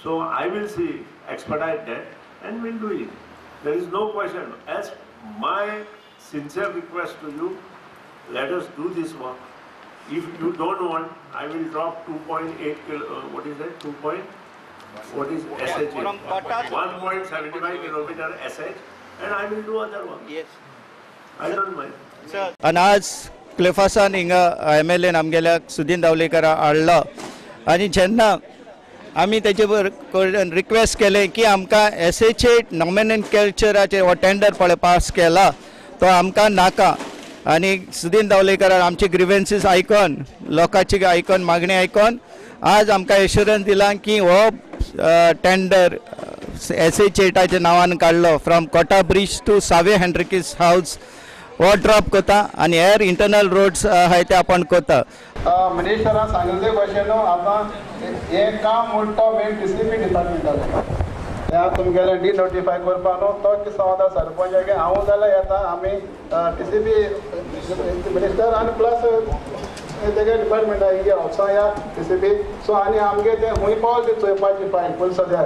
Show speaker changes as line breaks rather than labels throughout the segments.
So I will see expedite that and we'll do it. There is no question. As my sincere request to you, let us do this work. If you don't want, I will drop 2.8 kilo, what is that? 2 point? What is SH? 1.75 kilometer SH, and I will do other work.
Yes.
I don't mind.
आनी आज क्लेफासान हिंगा MLA आमगेल्या सुदीन दावलेकरा हाडलो आनी जेन्ना आमी तेजे कडेन रिक्वेस्ट केलें की आमकां SH8 नॉमेनक्लेचराचेर हो टेंडर पळय पास केला तो आमकां नाका आनी सुदीन दावलेकरान आमची ग्रिवेन्सीस आयकोन लोकांची आयकोन मागणी आयकोन आज आमकां एश्युरन्स दिला की हो टेंडर SH8 नांवान काडलो from Kota bridge to Savio Henriques house हो ड्रॉप करता आनी हेर इंटरनल रोड्स आहाय ते आपण करता.
मिनिस्टरान सांगिल्ले भशेन आतां हें काम म्हणटा मेन TCP डिपार्टमेंटाचें हें तुमगेलें डी नोटिफाय करपा न्हू तो कितें सांगता सरपंचाक हांव जाल्यार येता आमी TCP minister आनी प्लस तेगे डिपार्टमेंटा हिंगे ऑफिसा या TCP. सो आनी आमगे तें खूंय पावल तें चोयपाची फायल पुलिसाच्या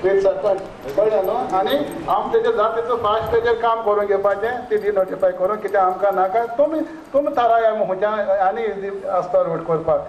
वीथ सरपंच कळ्ळें न्हू आनी आम तेजेर जाता तितलो फास्ट तेजेर काम करून घेवपाचें ती डी नोटिफाय करून कित्याक आमकां नाका तुमी तुमी थाराया खंयच्या आनी आसता रोड करपाक.